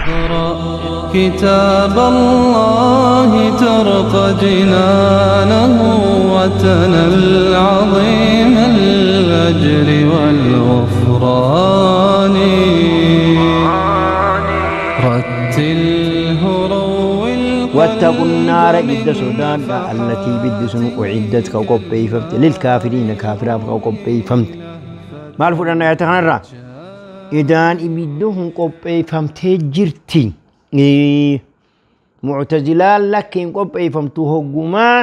اقرأ كتاب الله ترق جنانه وتنل عظيم الأجر والغفران. رتله روي واتقوا النار القلب ibidda من sodaadha allatii ibiddi sun uciddat ka qopheeffamte lilkaafiriina kaafiraaf ka qopheeffamte. Maal fudhanna ayata kanarraa? Idaan ibiddi kun qopheeffamtee jirti. Mu'tazilaan lakki hin qopheeffamtu, hoggumaa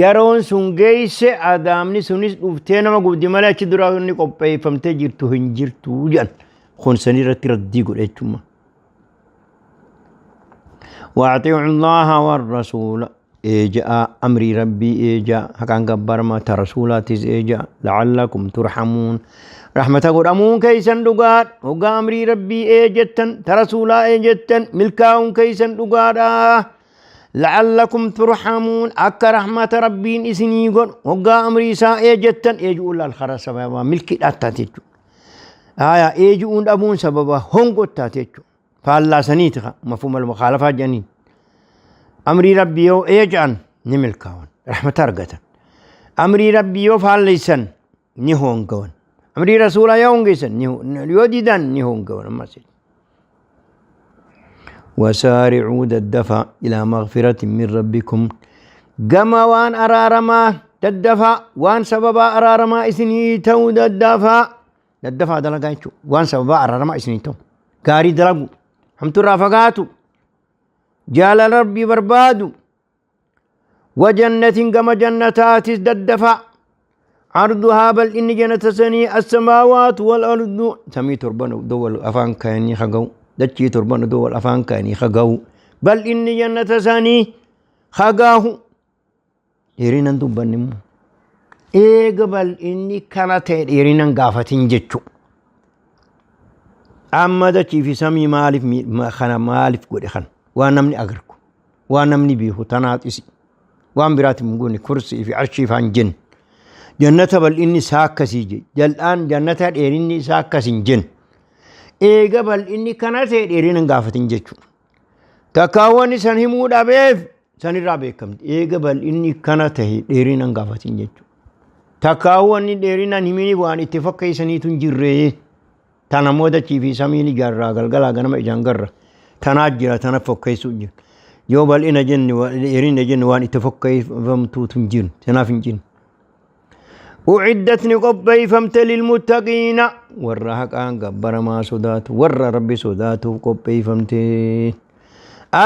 yeroon sun geesse adaamni sunis dhuftee nama gubdi malee achi duraa inni qopheeffamtee jirtu hin jirtu jedhan. Kun sanirratti raddii godhe jechuudha. وأطيعوا الله والرسول إيجاء أمري ربي إيجاء حقان قبر ما ترسولاتيس إيجاء لعلكم ترحمون رحمة قدامون كيسن دقات وقا أمري ربي إيجتن ترسولا إيجتن ملكاون كيسن دقات لعلكم ترحمون أكا رحمة ربين إسني قل وقا أمري سا إيجتن إيجو الله الخرا سببا ملكي أتاتيجو آية إيجو أبون سببا هنقو تاتيجو فالله سنيتها مفهوم المخالفة جنين أمري ربي يو إيجان نملكاون رحمة أرقتا أمري ربي يو فاليسن نهون قون أمري رسول يونجسن يوديدان نهون قون المسجد. وسارعوا ددفا إلى مغفرة من ربكم قما وان أرارما ددفا وان سببا أرارما إسني تو ددفا ددفا دلقايتشو وان سببا أرارما إسني تو قاري دلقو همتو رافقاتو جال ربي بربادو وجنة كما جنتات ددفا عرضها بل إن جنة سني السماوات والأرض سمي تربان دول أفان كاني خقو دتشي تربان دول أفان كاني خقو بل إن جنة سني خقاه إيرينا دبنمو إيه بل إني كانت إيرينا قافتين جتشو أما دتشي في سمي مالف خنا مالف قولي خن وأنا أقركو وأنا بيه تنات إسي وأن براتي مقولي كرسي في عرشي فان جن جنة بل إني ساكسي جي جلآن جنة إيريني ساكسي جن إيه بل إني كانت إيرينا قافتين جتشو تكاوني سنهمو دابيف سني رابيكم إيه بل إني كانت إيرينا قافتين جتشو تكاوني إيرينا نميني وان اتفاقي سنيتون جريه tana moodachii fi samiin ijaarraa galgalaa ganama ijaan garra tanaa jira tana fokkeessuu jira yoo bal'ina jenne dheerina jenne waan itti fokkeeffamtuutu hin jiru tanaaf hin jiru. أعدت قبيفمت للمتقين ورا حقان قبر ما صدات ورا ربي صدات قبيفمت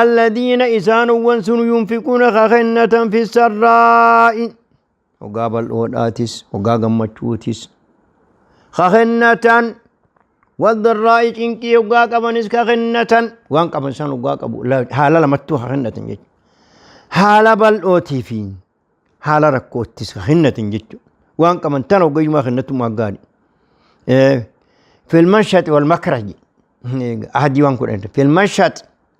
الذين إسان وانسن ينفقون خخنة في السراء وقابل أوداتس وقاقم مچوتس خخنة والضراء چنكي وقا قبنس خخنة وان قبن سان وقا قبو حالا لمتو خخنة جج حالا بل أوتي فين حالا ركوتس خخنة جج وان قبن تنو قيما خنة ما قالي في المنشط والمكره أحد يوان كل في المنشط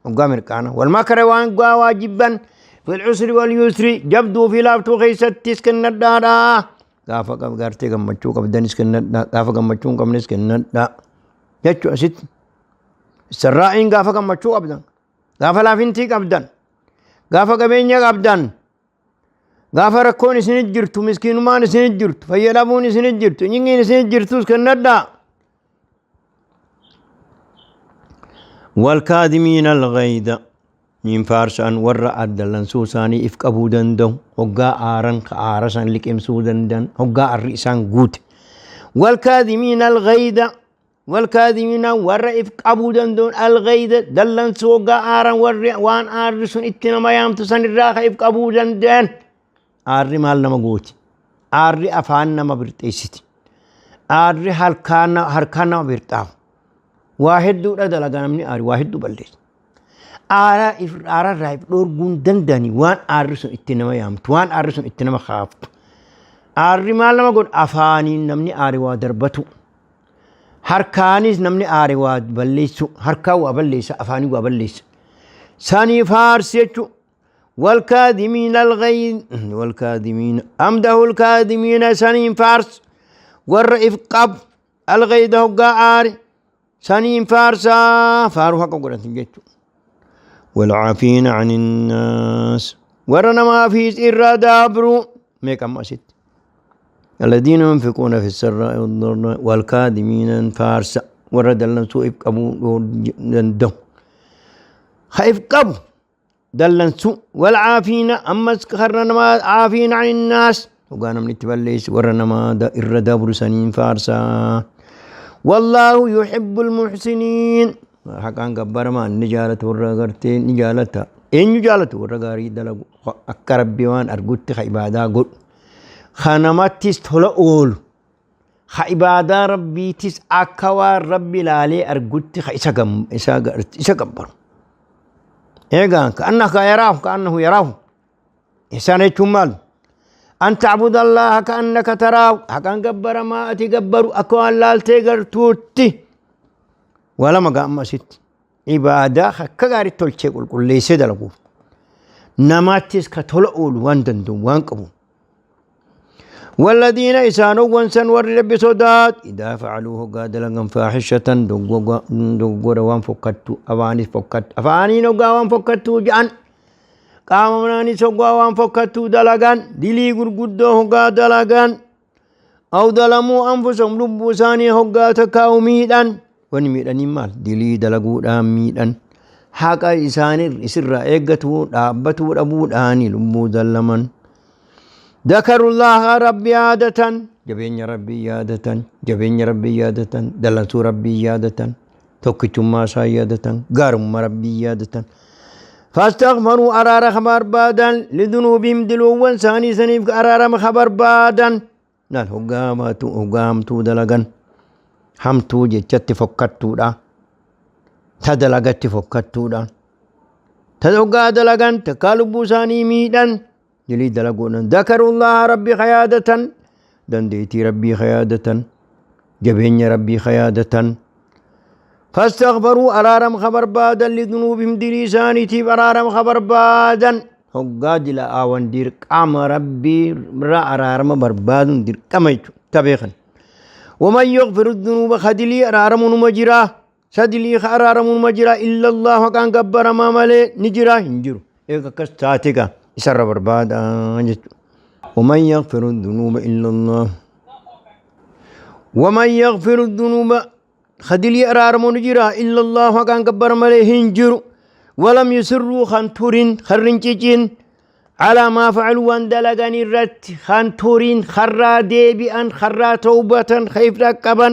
وقام القانا والمكره وان قا واجبا في العسر واليسر جبدو في لابتو خيست تسكن الدارا قافا قف قارتي قم مچو قف دنس كن قافا قم مچو قم نس كن جتشو أسيت السرائين قافا قم مچو أبدا قافا لافنتي قبدا قافا قبينيا قبدا قافا ركوني سنجرتو مسكين ما سنجرتو فيلابوني سنجرتو نيني سنجرتو سكن والكاظمين الغيظ نين فارسان ورا أدلن سوساني إفك أبو دندن هقا آرن آرسان لك إمسو دندن هقا الرئسان قوت والكاظمين الغيظ والكاظمين ورا إفك أبو دندن الغيظ دلن سوقا آرن ورا وان آرسون إتنا ما يامتسان الراخ إفك أبو دندن آري مال نما قوت آري أفان نما برتيستي آري هركانا هركانا برتاف واحد دو دلقا نمني آري واحد دو بلدي آرا آرا رايف دور قون دندني وان آرسون اتنما يامت وان آرسون اتنما خافت آري مال نما قول أفاني نمني آري وادربتو هركانيس نمني آري واد بليسو هركا وابليس أفاني وابليس ساني فارس يچو والكاذمين الغيظ والكاذمين أمده الكاذمين ساني فارس والرئف قب الغيظ هقا آري Saniin faarsaa faaruu haqa godhatan jechuudha. Walcaafiina ani nnaas warra namaafiis irra dabru meeqa amma asitti. Alladhiina yunfiquuna fi sarraa'i wad-dharraa'i wal-kaadimiina faarsa warra dallansuu if qabuu danda'u. Ha if qabu dallansuu wal-caafiina ammas karra namaa caafiina ani nnaas dhugaa namni itti balleessu warra namaa irra dabru saniin faarsaa. Wallaahu yuhibbul muhsiniin haqaan gabbaramaan ni jaalata warra gartee ni jaalata. Eenyu jaalatu warra gaarii dalagu akka rabbi waan argutti ka ibaadaa godhu. Ka namattis tola oolu. Ka ibaadaa rabbiitis akka waan rabbi ilaalee argutti ka isa isa gabbaru. Eegaa ka'annaka yaraahu ka'annahu yaraahu. Ihsaan jechuun maal? An ta'buda Allaaha ka'annaka taraahu. Haqaan gabbaramaa ati gabbaru akka waan laaltee gartuutti. Waa lama gaa amma asitti. Ibaadaa akka gaariitti tolchee qulqulleessee dalaguuf. Namaattis ka tola oolu waan danda'u waan qabu. Walladiina isaanowwan san warri rabbi sodaat idaa facaluu hoggaa dalagan faaxishatan dogoggora waan fokkattu afaanis fokkattu afaaniin hoggaa waan fokkattuu jedhan qaama manaanis hoggaa waan fokkattuu dalagan dilii gurguddoo hoggaa dalagan aw dalamuu anfusahum lubbuu isaanii hoggaa takkaa'u miidhan wanni miidhaniin maal dilii dalaguudhaan miidhan haqa isaanii isirraa eeggatuu dhaabbatuu dhabuudhaani lubbuu dallaman dakarullaaha rabbi yaadatan jabeenya rabbii yaadatan jabeenya rabbii yaadatan dallansuu rabbii yaadatan tokkichummaa isaa yaadatan gaarummaa rabbii yaadatan fastaghfaruu araara ka barbaadan lidunuubihim diluuwwan isaanii saniif araarama ka barbaadan laal hoggaamatu hoggaamtuu dalagan hamtuu jechatti fokkattuudha ta dalagatti fokkattuudha ta hoggaa dalagan takkaa lubbuu isaanii miidhan dilii dalaguudhaan dakarullaha rabbi ka yaadatan dandeettii rabbii ka yaadatan jabeenya rabbii ka yaadatan fastaghfaruu araaram ka barbaadan lidunuubihim dilii isaaniitiif araaram ka barbaadan hoggaa dila'aawan dirqama rabbii irraa araarama barbaaduun dirqama jechuudha ta beekan waman yaghfiru dunuuba ka dilii araaramu numa jiraa Sadilii ka araaramu numa jira illa Allah haqaan gabbaramaa malee ni jira hin jiru. Eega akkas taate gaa isarra barbaada jechuudha. ومن يغفر الذنوب إلا الله ومن يغفر الذنوب خدلي أرارمو نجرا إلا الله حقان كبر ملي هنجر ولم يسروا خنتورين خرنجين على ما فعلوا وان دلغان الرت خنتورين خرا ديبئا خرا توبة خيف ركبا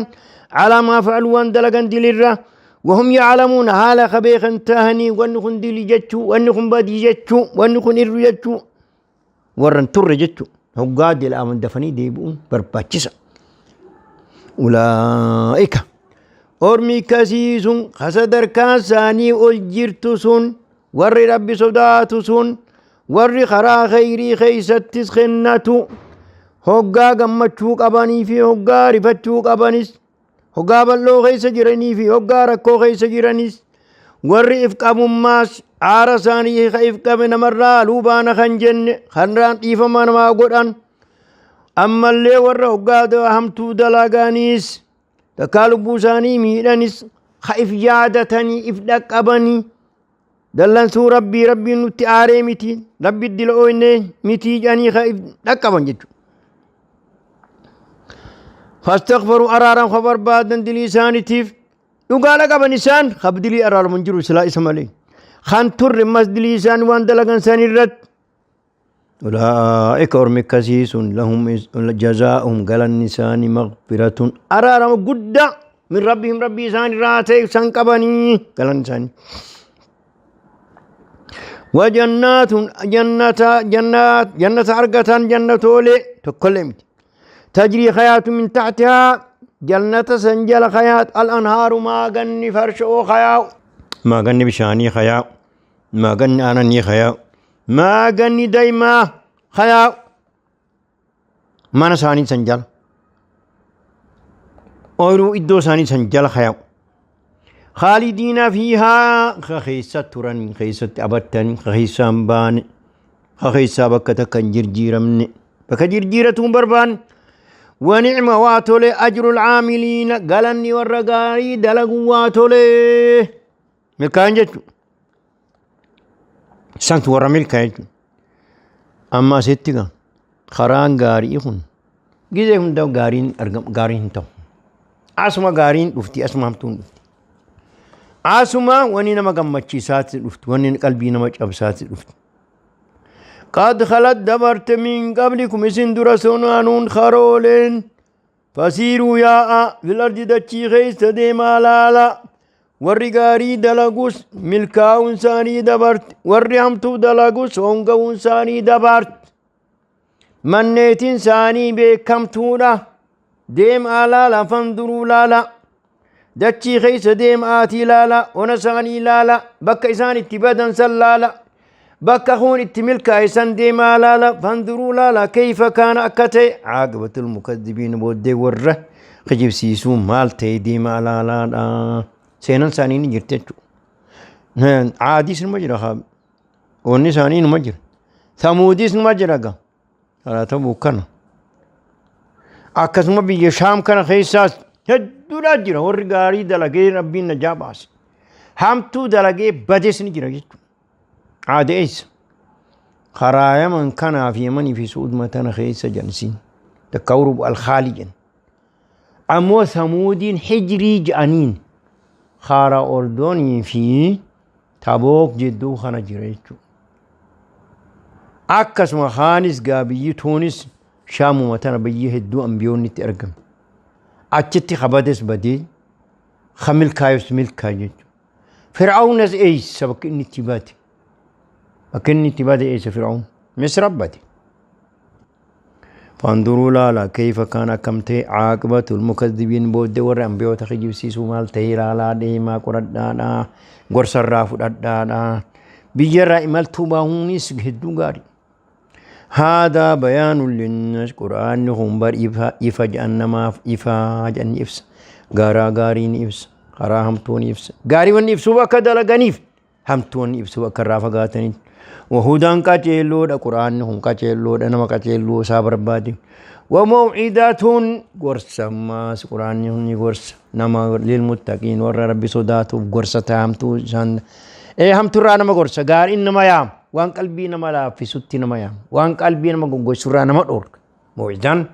على ما فعلوا وان دلغان دلرا وهم يعلمون حال خبيخ تهني وان دلي جتشو وان بدي جتشو وان إر جتشو warran turre jechu hoggaa dilaaman dafanii deebi'uun barbaachisa. Ulaa'ika ormi akkasii sun ka sadarkaan isaanii ol jirtu sun warri rabbi sodaatu sun warri karaa kheyrii keeysattis kennatu hoggaa gammachuu qabanii fi hoggaa rifachuu qabanis hoggaa bal'oo keessa jiranii fi hoggaa rakkoo keessa jiranis warri if qabummaas aara isaanii ka if qabe namarraa haluu baana kan jenne kanraan dhiifama namaa godhan ammallee warra hoggaa hamtuu dalaganis takkaa lubbuu isaanii miidhanis ka if yaadatanii if dhaqqabanii dallansuu rabbii rabbiin nutti aaree miti rabbi dila'ooyne mitii jedhanii ka if dhaqqaban jechuudha. Fastaghfaru araaram ka barbaadan dilii isaaniitiif dhugaadha qaban isaan ka dilii araaramu hin jiru silaa isa malee. Kan turre ammas dilii isaan waan dalagan san irratti. Ulaa'ika ormi akkasii sun lahum jazaa'uhum galanni isaanii maghfiratun araarama guddaa min rabbihim rabbii isaan irraa ta'e san qabanii galanni isaanii. Wajannaatun jannata jannaat jannata argatan jannatoolee tokkollee miti. Tajrii hayaatu min taxtihaa jannata san jala hayaat al anhaaru maaganni farshoo hayaa'u. Maaganni bishaanii hayaa'u. Maaganni aananii hayaa'u. Maaganni daymaa hayaa'u. Mana isaanii san jala. Ooyiruu iddoo isaanii san jala hayaa'u. Khaalidiina fiihaa ka keessa turan keessatti abattan ka keessaa hin baane ka keessaa bakka takka hin jirjiiramne bakka jirjiiratu hin barbaanne. Wanicma waa tole ajrul caamiliina galanni warra gaarii dalagu waa tole milkaa'an jechuudha. Santu warra milkaa'e jechuudha. Amma asitti gaa karaan gaarii kun gizee hunda gaariin argam gaariin hin ta'u. Asuma gaariin dhufti asuma hamtuun dhufti. Asuma wanni nama gammachiisaatti dhufti wanni qalbii nama cabsaatti dhufti. Qad khalat dabarte min qablikum isin dura sunanun karooleen fasiiruu yaa'a fil ardi dachii keessa deemaa laala warri gaarii dalagus milkaa'uun isaanii dabarte warri hamtuu dalagus honga'uun isaanii dabarte manneetiin isaanii beekamtuudha deemaa laala fanduruu laala dachii keessa deemaatii laala ona isaanii laala bakka isaan itti badan san laala bakka kuun itti milkaa'e san deemaa laala fanduruu laala keeyfa kaana akka ta'e caaqibatul mukaddibiin booddee warra kijibsiisuu maal ta'e deemaa laalaadha seenan isaanii ni jirti jechuudha caadiis numa jira haa onni isaanii numa jira samuudiis numa jira gaa karaa ta'uu kana akkasuma biyya shaam kana keessaas hedduudhaa jira warri gaarii dalagee rabbiin najaa baase hamtuu dalagee bades ni jira jechuudha aada eessa karaa yaman kanaa fi yamanii fi su'uuduma tana keessa jansiin takka urubu alkhaalii jenna ammoo samuudiin hijirii jedhaniin karaa ordoonii fi Tabook jidduu kana jira jechuudha. Akkasuma kaanis gaa biyyi tuunis shaamuma tana biyyi hedduu ambiyoonni itti argame. Achitti kabades badee ka milkaayus milkaa'e jechuudha. Fir'aawunas eessa bakki inni itti bade? Bakki inni itti bade eessa Fir'aawun? Misra bade. Fanduruu laala keeyfa kaan akkam ta'e caaqibatul mukaddibiin booddee warra ambiyoota kijibsiisuu maal ta'e ilaalaa deemaa qoradhaadha gorsarraa fudhadhaadha biyyarraa imaltuu baahuunis hedduu gaarii. Haadaa bayaanun linnas quraanni kun bar ifa ifa jedhan namaaf ifaa jedhan ni ibsa garaa gaarii ni ibsa karaa hamtuu ni ibsa gaarii wanni ibsuuf akka dalaganiif hamtuu wanni ibsuuf akka irraa fagaataniif. Wahudaan qaceelloodha quraanni kun qaceelloodha nama qaceelloo isaa barbaade. Wamawcidatuun gorsa ammaas quraanni kun ni gorsa nama lilmuttaqiin warra rabbi sodaatuuf gorsa ta'a hamtuu isaan ee hamtuurraa nama gorsa gaariin nama yaama waan qalbii nama laaffisutti nama yaama waan qalbii nama goggoysurraa nama dhoorka mawcidaan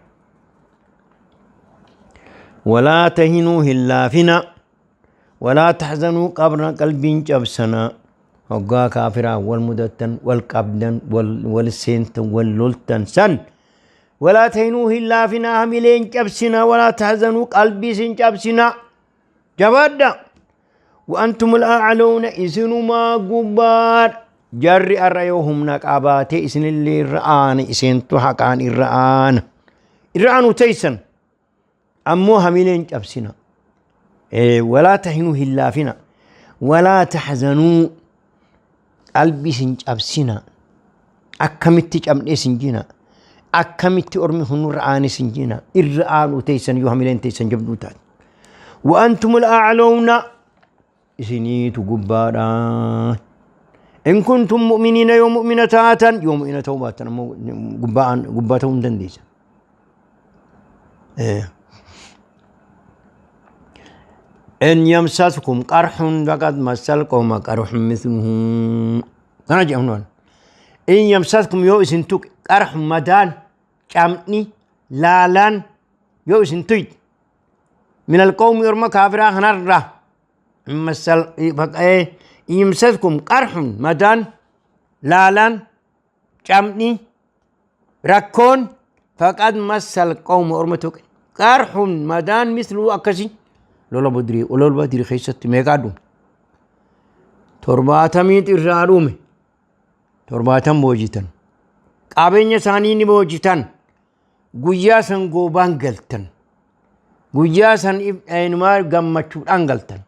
walaa tahinuu hin laafina Walaa tahzanuu qabna qalbiin cabsanaa hoggaa kaafiraa wal mudattan wal qabdan wal wal seentan wal loltan san walaa tahinuu hin laafinaa hamilee hin cabsinaa walaa tahzanuu qalbiis hin cabsinaa jabaadha wa'antumul a'lawna isinumaa gubbaadha jarri arra yoo humna qabaatee isinillee irra aana iseentu haqaan irra aana irra aanu teessan Ammoo hamilee hin cabsina. Walaa tahinuu hin laafina. Walaa tahzanuu qalbiis hin cabsina. Akkamitti cabnees hin jina. Akkamitti ormi kun nurra aanes hin jina. Irra aanuu teessan yoo hamileen teessan jabduu taate. Wa'antumul a'lawna isiniitu gubbaadha. In kuntum mu'miniina yoo mu'mina taatan yoo mu'mina ta'uu baattan ammoo gubbaa ta'uu hin dandeessan. In yamsaskum qarhun faqad massal qawma qarhun mithluhu. Kana jedhamu. In yamsaskum yoo isin tuqe qarhun madaan camni laalaan yoo isin tuyte min alqawmi orma kaafiraa kanarraa massal yamsaskum qarhun madaan laalaan camni rakkoon faqad massal qawma orma tuqe qarhun madaan misluu akkasi lola badrii lola badrii keessatti meeqaa dhume 70 irraa dhume 70 boojitan qabeenya isaanii ni boojitan guyyaa san goobaan galtan guyyaa san eenyumaa gammachuudhaan galtan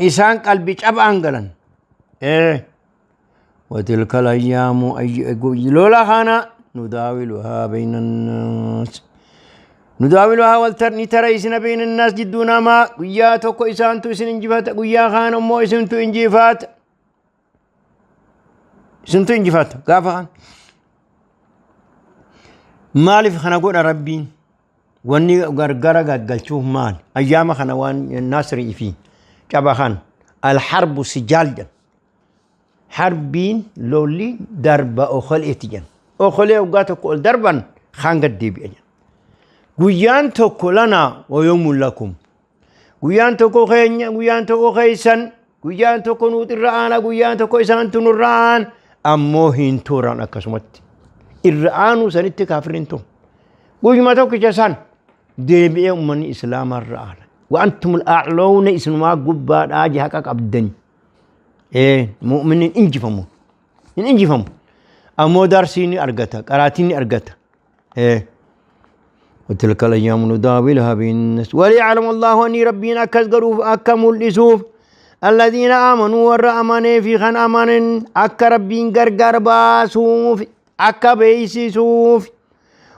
isaan qalbii cabaan galan وتلك الأيام لولا خانا نداولها بين الناس نداولها والترني ترى بين الناس جدونا ما guyyaa tokko isaantu isin injifata guyyaa kaan ammoo isintu injifata isintu injifata gaafa kaan maaliif kana godha rabbiin Wanni gargara gaggalchuuf maali? Ayyaama kana waan nasrii fi caba kan alharbu sijaal jedhan. Harbiin lolli darba okoleeti jedhan. Okolee waggaa tokko ol darban kaan gad deebi'a jedhan. Guyyaan tokko lanaa wayoomun lakum. Guyyaan tokko keenya, guyyaan tokko keessan, guyyaan tokko nuti irra aana, guyyaan tokko isaantu nurra aana. Ammoo hin turan akkasumatti. Irra aanuu sanitti kaafirri hin turu. Guyyuma tokkicha san deebi'ee uummanni islaamaa irra aana. Wa'antumul a'lawna isinumaa gubbaadhaa je haqa qabdani. Ee mu'minni hin injifamu. Hin injifamu. Ammoo darsii ni argata, qaraatii ni argata. Ee. وتلك الأيام نداولها بين الناس وليعلم الله أني ربي أكس قروف أكا ملئسوف الذين آمنوا ور أماني في خان أمان أكا ربي غرغر باسوف أكا بيسيسوف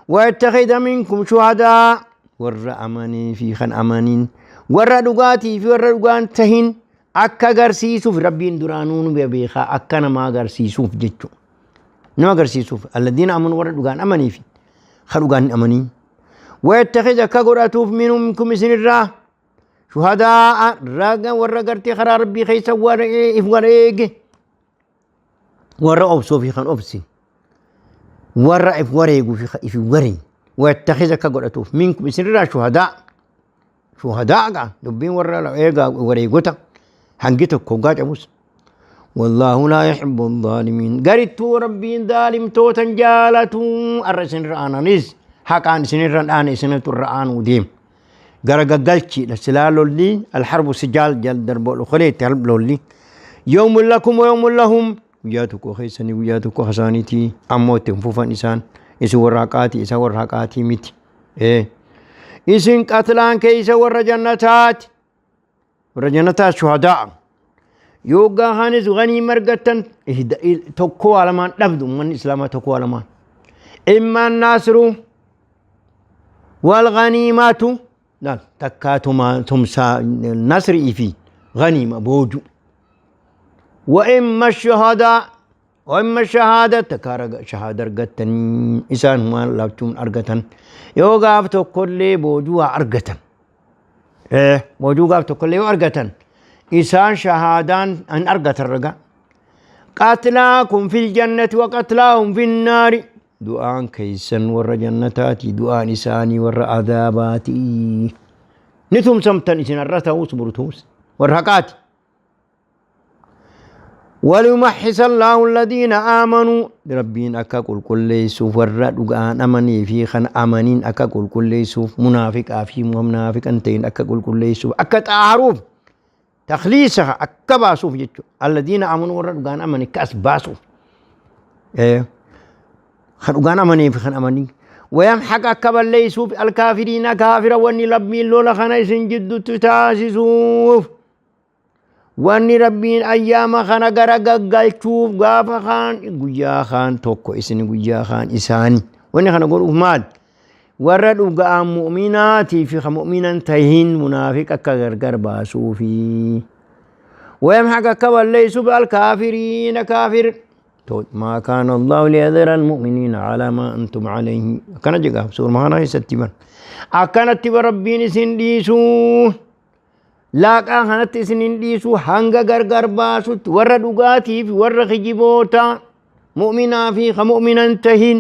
ويتخذ منكم شهداء ور أماني في خان أمانين ور دغاتي في ور دغان تهين أكا غرسيسوف ربي درانون بيخا أكا نما غرسيسوف جتشو نما غرسيسوف الذين آمنوا ور دغان أماني في خلوغان أمانين ويتخذ كغراتوف منكم سن الرا شهداء رغا ور غرتي خرا ربي خيس ور إف وريق ور أوبسو في خان أوبسي ور إف وريق في إف وري ويتخذ كغراتوف منكم سن الرا شهداء شهداء قا دبين ور إيغا وريقوتا هنجتك كوغات أبوس والله لا يحب الظالمين قريتو ربي ظالم توتا جالتو الرسن رآنا نيز حقان سنران آن سنة الرآن وديم غرغلتي لسلالو لي الحرب سجال جل دربو الخليت ترب لولي يوم لكم ويوم لهم وياتكو خيسني وياتكو حسانيتي أموت فوفا إنسان إسو وراقاتي إسا وراقاتي ميت إيه إسن قتلان كيس ور جنتات ور جنتات شهداء يوغا هانز غني مرقتن توكو على مان نبدو من إسلام توكو على مان إما الناصر والغنيمات لا تكاتما تمسى النصر في غنيمة بوجو وإما الشهداء وإما الشهادة تكارج شهادة أرجتن إنسان ما لابتون أرجتن يوغا كل بوجو أرجتن إيه بوجو غافتو كل أرجتن إنسان شهادان أن أرجت الرجا قتلاكم في الجنة وقتلاهم في النار دعاء كيسن ور جنتاتي دعاء نساني ور عذاباتي نتم سمتن إسن الرتا وصبرتوس والرقات وليمحص الله الذين آمنوا ربين أكا كل كل يسوف ور دعاء أمني في خن أمنين أكا كل كل يسوف منافق أفي منافق أنتين أكا كل كل يسوف أكا تعرف تخليصها أكا باسوف جتشو الذين آمنوا ور دعاء أمني كأس باسوف إيه خن أمني في خن أمني ويمحق أكبر ليسوف الكافرين كافرا واني ربين لولا خنا جد تتاسسوف واني ربين أيام خنا غرق قلتوف غاف خان قيا خان توكو إسن قيا خان إساني واني خنا قول أمال ورد أقام مؤمناتي في مؤمنا تهين منافق أكا باسوفي ويمحق أكبر ليسوف الكافرين كافر ما كان الله ليذر المؤمنين على ما أنتم عليه كان جاء سورة ما ستبا أكنت ربي سنديسو لا كانت سنديسو هنغ غرغر باسو ور دغاتي في ور خجيبوتا مؤمنا في خمؤمنا تهين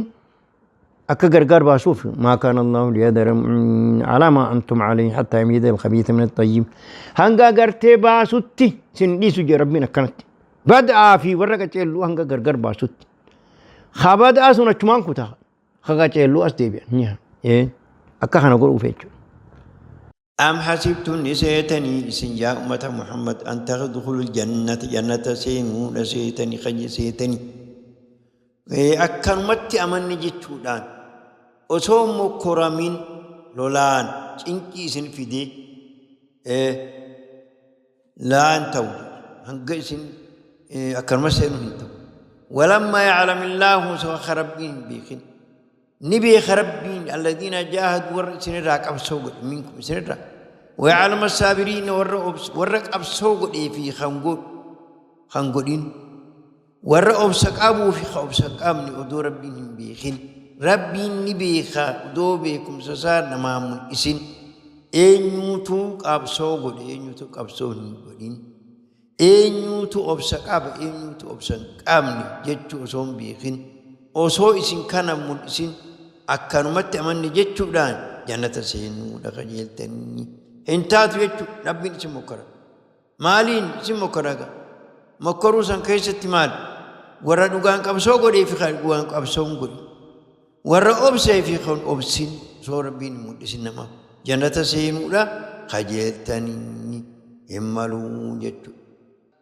أك غرغر باسو ما كان الله ليذر المؤمنين على ما أنتم عليه حتى يميز الخبيث من الطيب هنغ غرتي باسوتي سنديسو ربنا كانت بدأ في ورقة اللو هنگا غرغر باسوت خبد أسونا چمان كتا خغا اللو أس ديبيا نيا إيه أكا خنا قول أوفيتشو أم حسبتم نسيتني إسن يا أمة محمد أن تدخلوا الجنة جنة سينو نسيتني خجي سيتني إيه أكا متي أمن جتشودان أصوم كرامين لولان إنكي إسن فيدي إيه لا أنتو هنگا إسن أكرم سينو ولما يعلم الله سوى خربين بيخن نبي خربين الذين جاهدوا ور سنراك أبسوق منكم سنراك ويعلم الصابرين ور أبسوق في خنقول خنقولين ور أبسك أبو في خبسك أمني أدور ربين بيخن Rabbiin ni beeka odoo beekumsa isaa namaa mul'isin eenyuutu qabsoo godhe, eenyuutu qabsoo hin godhin, eenyuutu obsa qaba, eenyuutu obsa hin qabne jechuu osoo hin beekin, osoo isin kana mul'isin akkanumatti amanne jechuudhaan jannata seenuudha kajeeltanii hin taatu jechuudha. Rabbiin isin mokkora. Maaliin isin mokkora gaa? Mokkoruu san keessatti maal? Warra dhugaan qabsoo godhee fi kan dhugaan qabsoo hin godhin. Warra obsee fi kan obsin osoo Rabbiin hin mul'isin namaaf jannata seenuudha kajeeltanii hin maluu jechuudha.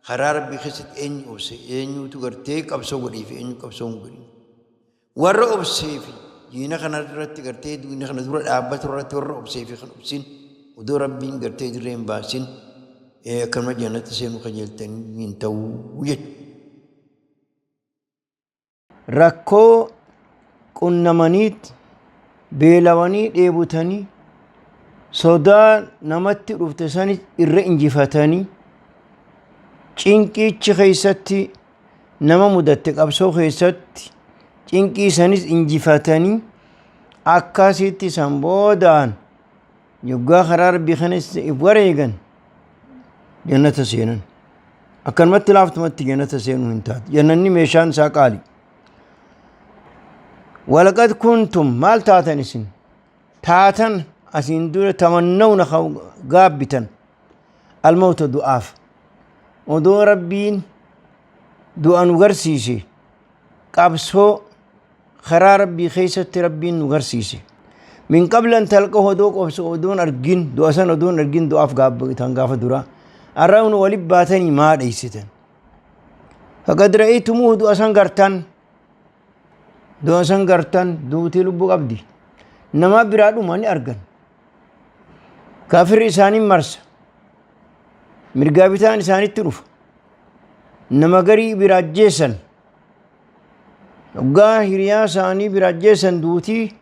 Karaa Rabbii keessatti eenyu obse, eenyutu gartee qabsoo godhee fi eenyu qabsoo hin godhin. Warra obsee fi diina kana irratti gartee diina kana dura dhaabbatu irratti warra obsee fi kan obsin odoo Rabbiin gartee dirree hin baasin akkanuma jannata seenuu kajeeltanii hin ta'uu jechuudha. Rakkoo qunnamaniit beelawanii dheebutanii sodaa namatti dhufte sanis irra injifatanii cinqiichi keessatti nama mudatte qabsoo keessatti cinqii sanis injifatanii akkasitti san boodaan yoggaa karaa rabbii kanas if wareegan jannata seenan. Akkanumatti laaftumatti jannata seenuu hin taatu. Jannanni meeshaan isaa qaali. Walaqad kuntum maal taatan isin? Taatan asiin dura tamannawna gaabbitan almawta du'aaf. Odoo Rabbiin du'a nu garsiise qabsoo karaa Rabbii keessatti Rabbiin nu garsiise. Min qabla an talqahu odoo qobsoo odoon argin du'a san odoon argin du'aaf gaabbitan gaafa duraa. Arra nu wali baatanii maa dheeysitan. Faqad ra'aytumuuhu du'a san gartan. Du'a san gartan duutii lubbuu qabdi. Nama biraa dhuma ni argan. Kaafirri isaanii marsa. Mirgaa bitaan isaanitti dhufa. Nama garii biraa ajjeesan. Hoggaa hiriyaa isaanii biraa ajjeesan duutii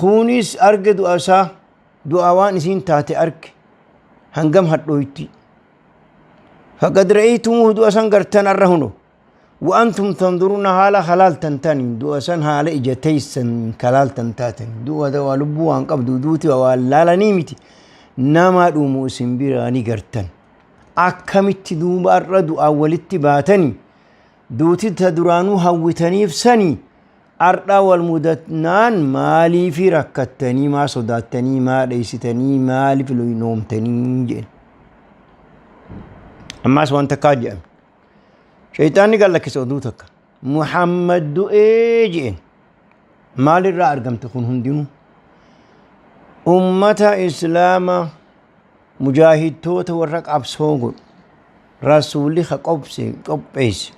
kuunis arge du'a isaa du'a waan isiin taate arge hangam hadhooyti. Faqad ra'aytumuuhu du'a san gartan arra huno. Wa'antum tanzuruna haala halaaltan tani du'a san haala ija teessan kalaaltan taatan du'a waa lubbuu waan qabdu duuti waan laalanii miti nama dhumu isin biraa ni gartan akkamitti duuba arra du'aan walitti baatanii duuti ta duraanuu hawwitaniif sanii ardha wal mudatnaan maaliifi rakkattanii maa sodaattanii maa dheessitanii maaliif loynoomtanii jedhan ammaas waan takkaa jedhame Shayxaanni gad lakkise oduu takka. Muhammad du'ee je'en. Maalirraa argamte kun hundinuu? Ummata Islaama mujaahidtoota warra qabsoo godhu rasuulli ka qobse qopheesse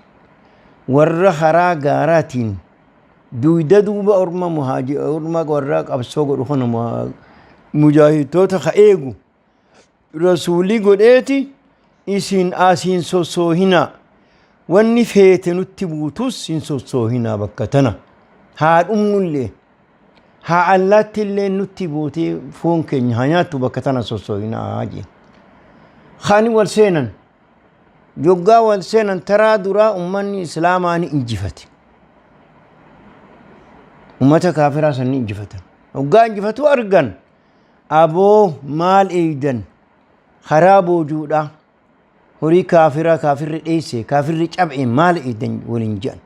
warra karaa gaaraatiin duyda duuba orma muhaaji orma warra qabsoo godhu kana mujaahidtoota ka eegu Rasuulli godheeti isin as hin sossoohinaa. Wanni feete nutti buutus hin sossoohinaa bakka tana. Haa dhumnullee. Haa allaatti illee nutti buutee foon keenya haa nyaattu bakka tana sossoohinaa jeen. Kaani wal seenan. Yoggaa wal seenan taraa duraa ummanni islaamaa ni injifate. Ummata kaafiraa san ni injifatan. Yoggaa injifatu argan. Aboo maal eeydan karaa boojuudha horii kaafiraa kaafirri dheeyse kaafirri cab'e maal eeydan waliin je'an.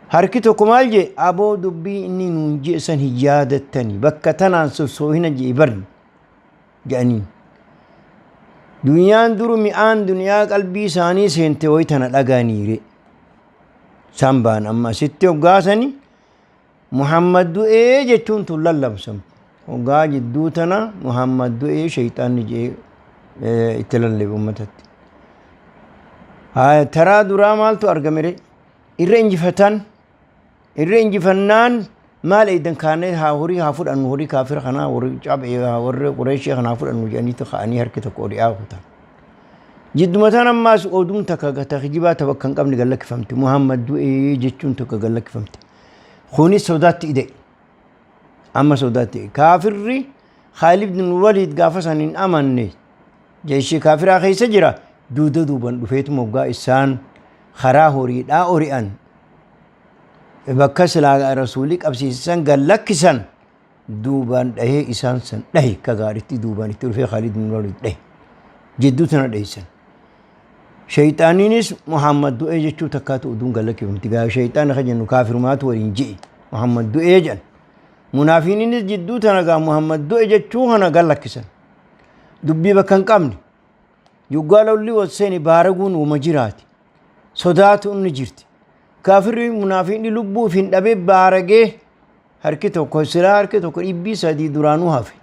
Harki tokko maal jee aboo dubbii inni nuun je'e san hin yaadattani bakka tanaan sossoohina je'e barri je'aniin. Duniyaan duru mi'aan duniyaa qalbii isaanii seente wayi tana dhagaaniire. Isaan ba'an amma asitti hoggaasanii Muhammad du'ee jechuun tun lallabsamte. Hoggaa jidduu tana Muhammad du'ee shayxaanni je'ee itti lallabe ummatatti. Taraa duraa maaltu argame ree? Irra injifatan. Irra injifannaan maal eeydan kaanee haa horii haa fudhannu horii kaafira kanaa horii cabee warri qureeshii kanaa fudhannu jedhaniitu ka'anii harki tokko ori'aa kutan. Jidduma tan ammaas oduun takka ta kijibaa ta bakka hin qabne gad lakkifamte. Muhammad du'ee jechuun tokko gad lakkifamte. Kunis sodaatti ida'e. Amma sodaatti ida'e. Kaafirri Khaalid bin Waliid gaafa san hin amanne jeeshii kaafiraa keessa jira duuda duuban dhufeetu moggaa isaan karaa horiidhaa ori'an. Bakka silaa rasuulli qabsiisan gad lakkisan duubaan dhahee isaan san dhahe ka gaaritti duubaan itti dhufee Khaalid bin Waliid dhahe. Jidduu tana dheeysan. Shayxaaniinis Muhammad du'ee jechuu takkaatu oduun gad lakkifamti. Gaa shayxaana kan jennu kaafirumaatu waliin ji'i. Muhammad du'ee jedhan. Munaafiiniinis jidduu tana gaa Muhammad du'e jechuu kana gad lakkisan. Dubbii bakka hin qabne. Yoggaa lolli wal seene baaraguun wama jiraati. Sodaatu inni jirti. Kaafirri munaafiqni lubbuu ofiin dhabee baaragee harki tokko silaa harki tokko dhibbii sadii duraanuu hafe.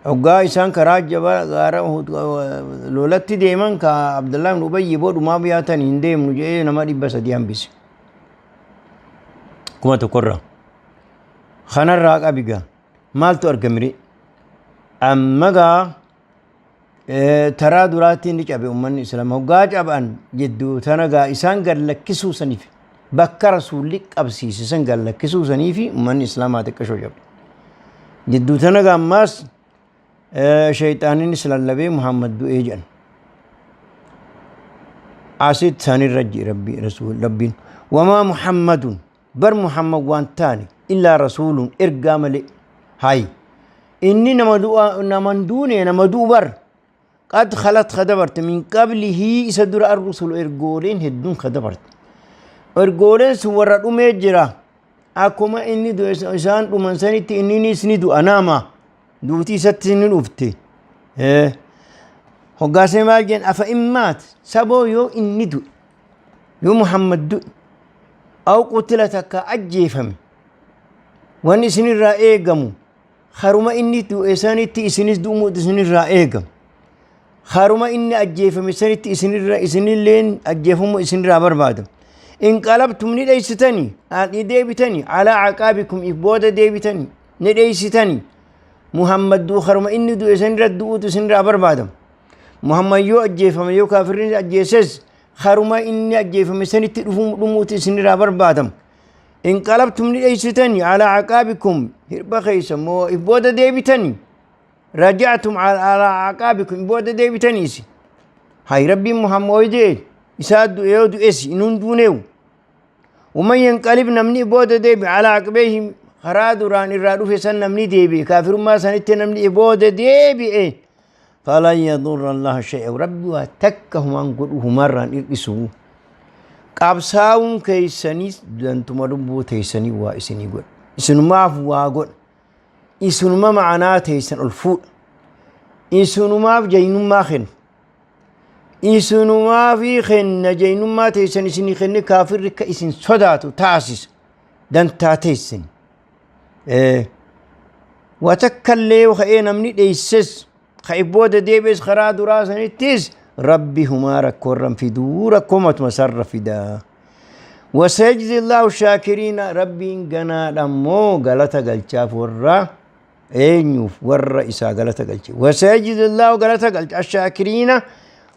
Hoggaa isaan karaa jabaa gaara lolatti deeman ka Abdullah ibn Ubayyi boodhumaa biyaatan hin deemnu jedhee nama 300 hambise. Kuma tokkorraa. Kanarraa qabi gaa. Maaltu argamire? Amma gaa Taraa duraatti ni cabe ummanni islaama hoggaa caban jidduu tana gaa isaan gad lakkisuu saniif bakka rasuulli qabsiise san gad lakkisuu saniif ummanni islaamaa xiqqashoo cabe. Jidduu tana gaa ammaas shayxaaninis lallabee Muhammad du'ee jedhan. Asitti sanirra ji'i rabbi rasuul rabbiin wamaa Muhammadun Bar Muhammad waan taane illaa rasuulun ergaa malee. Hay inni nama du'a nama hin duune nama du'u bar. Qad khalat ka dabarte min qablihii isa dura ar-rusulu ergooleen hedduun ka dabarte. Ergooleen sun warra dhumee jira. Akkuma inni du'e isaan dhuman sanitti inninis ni du'a nama. Duuti isatti ni dhufte. Hoggaasee maal jeen afa immaat saboo yoo inni du'e yoo Muhammad du'e aw qutila takka ajjeefame wanni isinirraa eegamu haruma inni du'e sanitti isinis du'umuutu isinirraa eegama. Haruma inni ajjeefame sanitti isinirra isinilleen ajjeefamuu isinirraa barbaadama. Inqalabtum ni dheessitanii ni deebitanii alaa aqaabikum if booda deebitanii ni dheessitanii Muhammad du'u haruma inni du'e sanirra du'uutu isinirraa barbaadama. Muhammad yoo ajjeefame yoo kaafirri ajjeeses haruma inni ajjeefame sanitti dhufuu dhumuutu isinirraa barbaadama. Inqalabtum ni dheessitanii alaa aqaabikum hirba keessa moo if booda deebitanii raja'tum alaa aqaabikum if booda deebitaniisi. Hay rabbiin Muhammad yoo jee isaa du'e yoo du'es inni hunduuneewu. Waman yanqalib namni booda deebi alaa aqbeehi karaa duraan irraa dhufe san namni deebi'e kaafirummaa sanitti namni booda deebi'e falan yadurra allaha shay'a rabbi waa takka humaan godhu humaarraan hir'isu qabsaa'uun keeysaniis dantuma lubbuu teeysanii waa isinii godha isinumaaf waa godha isinuma ma'anaa teeysan ol fuudha isinumaaf jaynummaa kenna Isinumaafi kenna jeynummaa teessan isinii kenne kaafirri akka isin sodaatu taasisa dantaa teessan. Waa takka illee yoo ka'ee namni dheesses ka'e booda deebi'es karaa duraa sanittis rabbi humaa rakkoo irra hin fiduu rakkoo matuma isaarra fidaa. Wasayajzi Allahu shaakiriina rabbiin ganaadha immoo galata galchaaf warra eenyuuf warra isaa galata galche wasayajzillaahu galata galche ashaakiriina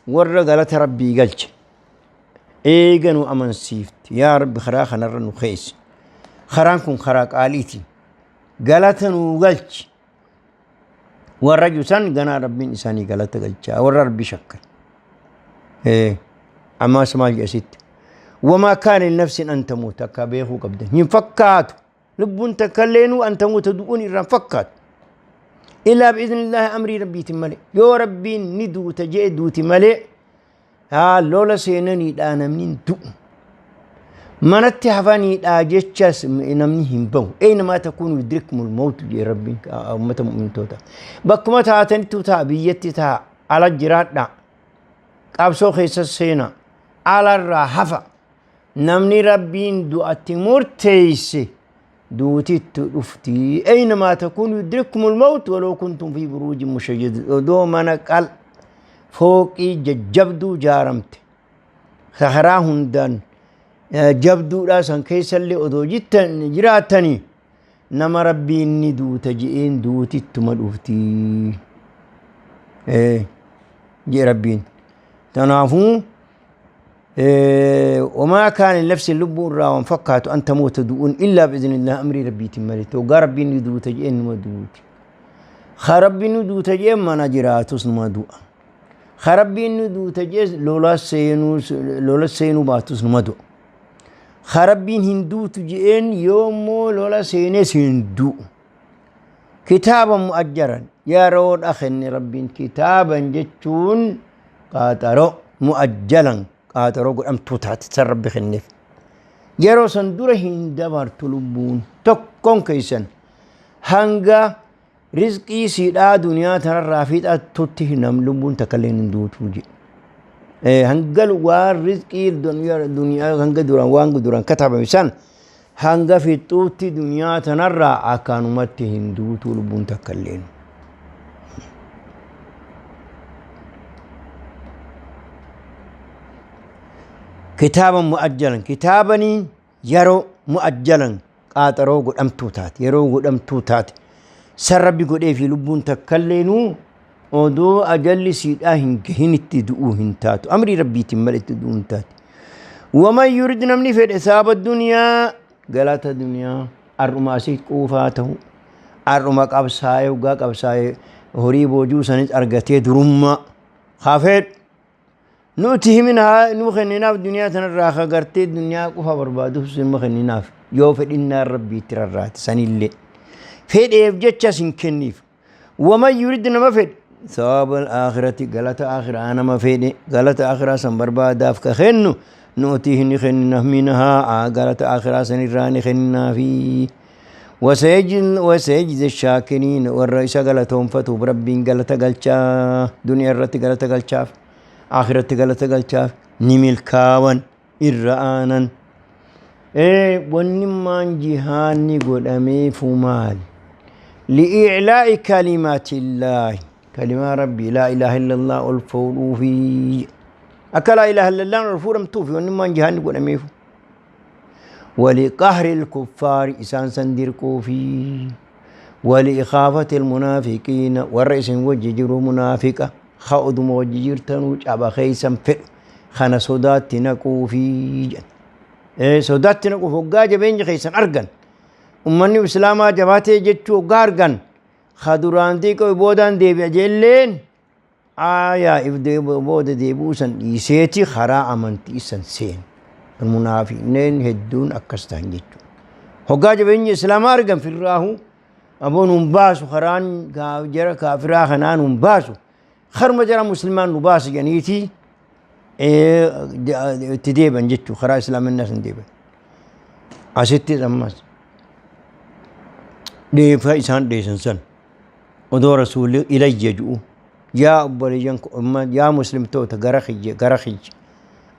warra galata rabbii galche eega nu amansiifte yaa rabbi karaa kanarra nu keessa karaan kun karaa qaaliiti galata nuu galchi warra jusan ganaa rabbiin isaanii galata galchaa warra rabbii shakkan ammaas maal jedha sitti wamaa kaana linafsin an tamuuta akka beekuu qabdan hin fakkaatu Lubbuun takka illeenuu an tamuuta du'uun irraan fakkaatu. Ilaa bi'iznillaahi amrii rabbiitiin malee. Yoo rabbiin ni duuta je'e duuti malee haa lola seenaniidhaa namni hin du'u. Manatti hafaniidhaa jechas namni hin bahu. Eenamaa takuunu yudrikkumul mawtu jee rabbiin uummata mu'mintoota. Bakkuma taatanittuu ta'a biyyatti ta'a ala jiraadhaa. Qabsoo keessa seenaa. Alarraa hafa. Namni Rabbiin du'atti murteeyse duuti itti dhufti. Aynamaa takuunu yudrikkumul mawt waloo kuntum fi buruujin mushayyada. Odoo mana qal fooqii jajjabduu jaaramte karaa hundaan jabduudhaa san keessallee odoo jittan jiraattanii nama Rabbiin ni duuta je'een duuti ittuma dhufti. Jee Rabbiin. Tanaafuu Wamaa kaana linafsin lubbuu irraa waan fakkaatu an tamuuta du'uun illaa bi'iznillah amrii rabbiitiin malee hoggaa rabbiin ni duuta je'een numa duuti. Ka rabbiin ni duuta je'een mana jiraatus numa du'a. Ka rabbiin ni duuta je'es lola seenuu lola seenuu baatus numa du'a. Ka Rabbiin hin duutu je'een yoommoo lola seenes hin du'u. Kitaaba mu'ajjaran yeroodha kenne Rabbiin. Kitaaban jechuun qaaxaroo, mu'ajjalan qaaxaroo godhamtuu taate san Rabbi kenneef. Yeroo san dura hin dabartu lubbuun tokkoon keessan hanga rizqii siidhaa duniyaa tanarraa fixattutti nam lubbuun takka illee hin duutuu jedhe. Hanga waan rizqii duniyaa hanga duraan waan duraan katabame san hanga fixxuutti duniyaa tanarraa akkanumatti hin duutuu lubbuun takka illeen. Kitaaba mu'ajjalan kitaabanii yeroo mu'ajjalan qaaxaroo godhamtuu taate yeroo godhamtuu taate san Rabbi godhee fi lubbuun takkalleenuu odoo ajalli siidhaa hin gahin itti du'uu hin taatu, amrii Rabbiitiin malee itti du'uu hin taate. Waman yurid namni fedhe saaba duniyaa galata duniyaa ar'uma asii quufaa ta'u ar'uma qabsaa'ee hoggaa qabsaa'ee horii boojuu sanis argatee durummaa hafeedhu Nuti himinaa nu kenninaaf duniyaa tanarraa ka gartee duniyaa qofa barbaaduuf sinuma kenninaaf yoo fedhinnaan Rabbii itti rarraate sanillee fedheef jecha sin kenniif. Waman yurid nama fedhe sawaaba aakhirati galata aakhiraa nama fedhe galata aakhiraa san barbaadaaf ka kennu nuti ni kennina minhaa galata aakhiraa sanirraa ni kenninaafi. Wasayajzi shaakiriin warra isa galatoonfatuuf Rabbiin galata galchaa duniyaa irratti galata galchaaf akhiratti galata galchaaf ni milkaawan irra aanan. Wanni maan jihaanni godhameefu maali? Li'iclaa'i kalimaatillaahi kalimaa Rabbii laa ilaaha illallah ol fuudhuufi akka laa ilaaha illallah ol fuudhamtuufi wanni maan jihaanni godhameefu. ولقهر الكفار إسان سندرقوا في ولإخافة المنافقين والرئيس وججروا منافقة خأذ موججر تنوج أبا خيسا فئ خنا صدات نقو في إيه صدات نقو فقا جبين خيسا أرقن أمني إسلاما جباتي جتشو غارقن خدران ديكو بودان دي بجلين Aayaa if booda deebi'uu san dhiiseeti karaa amantii san seene. Munaafiqneen hedduun akkas ta'an jechuudha. Hoggaa jabeenya Islaamaa argan firraahu aboo nuun baasu karaan jara kaafiraa kanaa nuun baasu karuma jara muslimaan nu baasu jedhaniiti itti deeban jechuudha karaa islaaminaa san deeban. Asittis ammas dheefa isaan dheessan san. Odoo Rasuulli ilayya ju'u yaa obboleeyyan ko yaa muslimtoota gara kiyya gara kiyya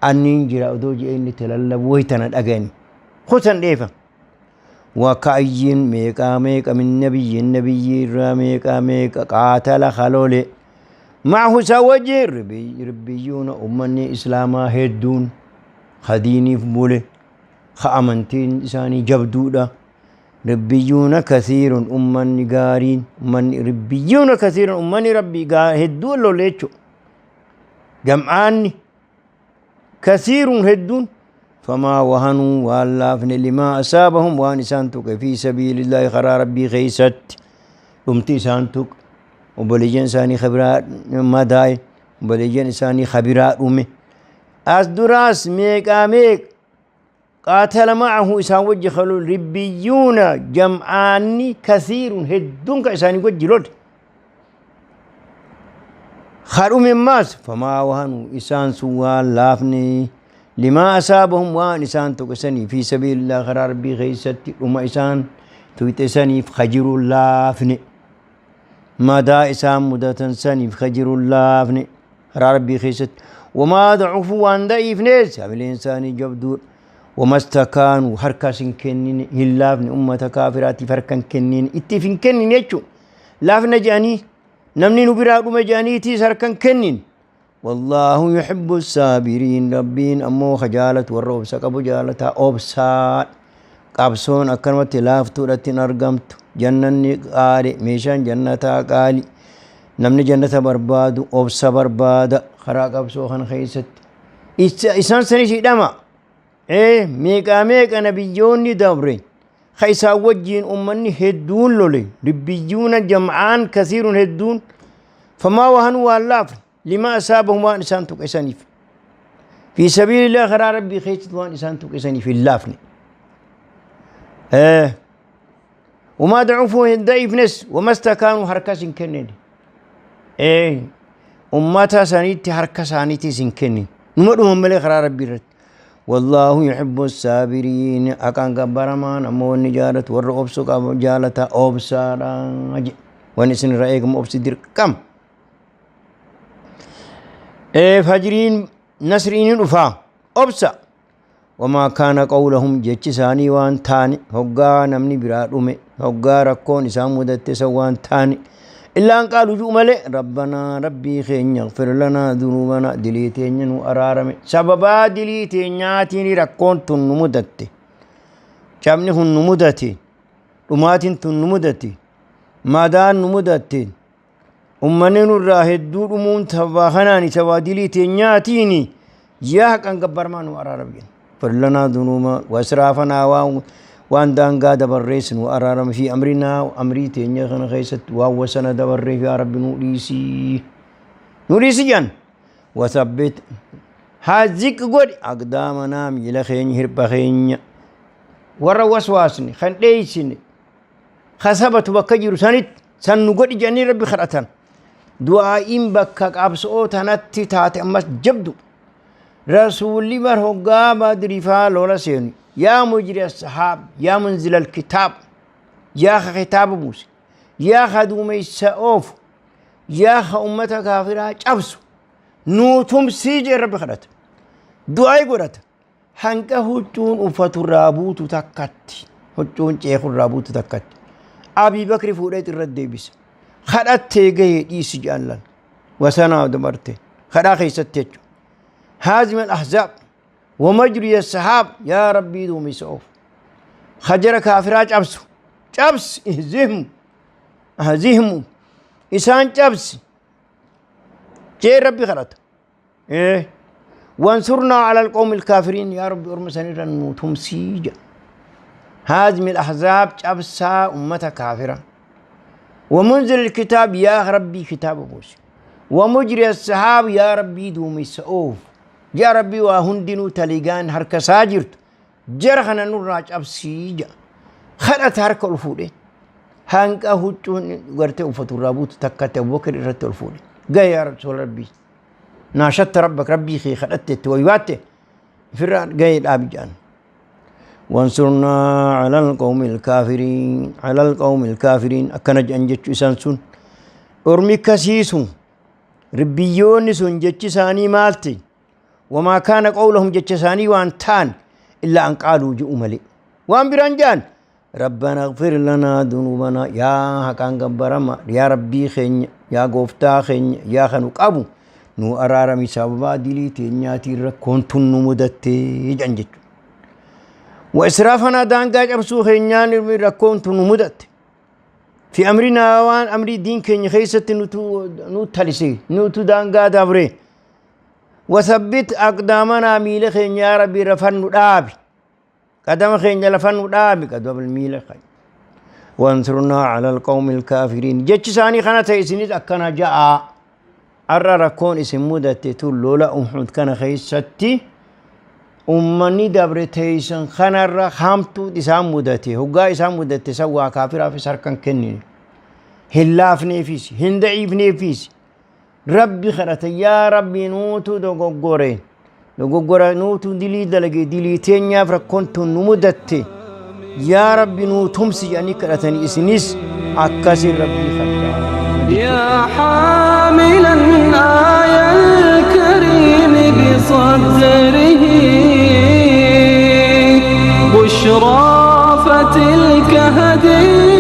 anniin jira odoo je'ee inni itti lallabu wayi tana dhagayani kutan dheefa wa ka'ayyin meeqaa meeqa min nabiyyin nabiyyii irraa meeqaa meeqa qaatala kalole ma'ahu isaa wajji ribbiyyuuna ummanni islaamaa hedduun ka diiniif bule ka amantiin isaanii jabduudha Ribbiyyuuna kasiirun ummanni gaariin ummanni ribbiyyuuna kasiirun ummanni rabbii hedduun lole jechuudha. Jam'aanni kasiirun hedduun famaa wahanuu waan laafne limaa asaabahum waan isaan tuqe fi sabiilillaahi karaa rabbii keessatti dhumti isaan tuqe obboleeyyan isaanii kabiraa madaa'e obboleeyyan isaanii kabiraa dhume as duraas meeqaa meeqa Qaatala ma'ahu isaan wajji ka lole ribbiyuuna jam'aanni kasiirun hedduun ka isaanii wajji lole. Ka dhume maas famaa wahanuu isaan sun waan laafne limaa asaabahum waan isaan tuqe sanii fi sabiilillah karaa rabbii keessatti dhuma isaan tuqxe saniif ka jiru laafne. Madaa isaan mudatan saniif ka jiru laafne. Karaa Rabbii keessatti. Wamaa da'ufu waan da'iifnees hamileen isaanii jabduudha. Wamastakaanu harkaas hin kennine hin laafne ummata kaafiraatiif harka hin kennine ittiif hin kennine jechuudha. Laafna jedhanii namni nu biraa dhume jedhaniitiis harka hin kennine. Wallaahu yuhibbu saabiriin Rabbiin ammoo ka jaalatu warra obsa qabu jaalataa obsaa qabsoon akkanumatti laaftuudhatti hin argamtu jannanni qaali meeshaan jannataa qaali. Namni jannata barbaadu obsa barbaada karaa qabsoo kana keessatti. Isaan sanis hidhama. Ee meeqaa meeqa nabiyyoonni dabre ka isaan wajjiin ummanni hedduun lole ribbiyyuuna jam'aan kasiirun hedduun famaa wahanuu waan laafne limaa asaabahum waan isaan tuqe saniif. في سبيل الله خرا ربي خيست وان إسان تقسني في اللافني. وما ضعفوا ضعيف نس وما استكانوا حركة كنن. أمتا سانيتي حركة سانيتي سنكنن. نمرهم ملي خرا ربي رت. والله يحب الصابرين. أكان كبرمان أمو النجارة والرؤوبس جالة أوبسارا. ونسن رأيكم أوبس دير كم. فجرين نسرين رفا أوبسا. وما كان قولهم جتش ساني وان تاني هقا نمني برا أمي هقا ركون إسام سوان تاني إلا أن قالوا جملة ربنا ربي خين يغفر لنا ذنوبنا دليتين وأرارم سببا دليتين ياتيني ركون تنمدت شامني هن نمدتي رماتين تنمدتي مادان نمدتي أمنين الراهد دور أمون تباخناني سوا دليتين ياتيني يا كان كبرمان وأرارم غفر لنا ذنوبنا وأسرافنا وان دانغا دبريسن وأرارم في أمرنا وأمري تينيا خيست ووسنا دبري يا رب نوريسي نوريسي جان وثبت هازيك قد أقدامنا ميلا خين هرب خين ورا وسواسني خن ليسني خسبت وكجر سنت سنقول جاني ربي خرأتان دعائين بكك أبسو تنتي تاتي أمس جبدو رسولي مرهقا بدري فالولا سيني يا مجري السحاب يا منزل الكتاب يا خطاب موسى يا خدومي السأوف يا خ أمة كافرة جبسو نوتم سيجي ربي خرأت دعاي قرأت هنك هجون أفتو الرابوت تكت هجون جيخ الرابوت تكت أبي بكر فوريت الرد بس خرأت تيجي إيسي جالان وسنا دمرته خرأ خيستيجو هازم الأحزاب ومجري السحاب يا ربي دومي سعوف خجر كافرات أبسو جبس اهزهم اهزهم إسان جبس جي ربي خرط إيه وانصرنا على القوم الكافرين يا ربي أرمسني رنوتهم سيجا هازم الأحزاب جبسا أمة كافرة ومنزل الكتاب يا ربي كتاب موسى ومجري السحاب يا ربي دومي سعوف يا ربي وهندنو تليغان هركا ساجرت جرخنا نراج أبسيجا خلت هركا الفولي هنكا هجون غرتي وفتو الرابوت تكات أبو بكر رت الفولي جاي يا رسول ربي ناشدت ربك ربي خي خلت تويواتي فران جاي الأبجان وانصرنا على القوم الكافرين على القوم الكافرين أكنج أنجتش إسانسون أرمي كسيسون ربيون سون جتش ساني مالتي وما كان قولهم جتشساني وانتان إلا أن قالوا جئوا ملئ وأن برانجان ربنا اغفر لنا ذنوبنا يا هكان غبرما يا ربي خين يا غوفتا خين يا خنوك أبو نو أرارمي سببا دلي تنياتي ركونتن نمدتي جنجت وإسرافنا دانقاج أبسو خينيان ركونتن نمدت في أمرنا وان أمري دين كين خيست نو تلسي نو دانقا دابري وثبت أقدامنا ميل خين يا ربي رفن دابي قدم خين لفن دابي قدم الميل خين وانصرنا على القوم الكافرين جتش ساني خانة إسنيد أكنا جاء أرى ركون اسم مدة تولولا أحد كان خيستي أمني دبرتيسن خانة رخامتو إسام مدتي هقا إسام مدتي سوى كافر في سركن كنين هلاف نفيس هندعيف نفيس ربي خرت يا ربي نوتو دوغوري دوغورا نوتو دلي دلقي دلي تينيا فركنتو نمدتي يا ربي نوتمسي يعني كرتني إسنيس أكاسي ربي خرت يا حاملا آية الكريم بصدره بشرى فتلك هدية.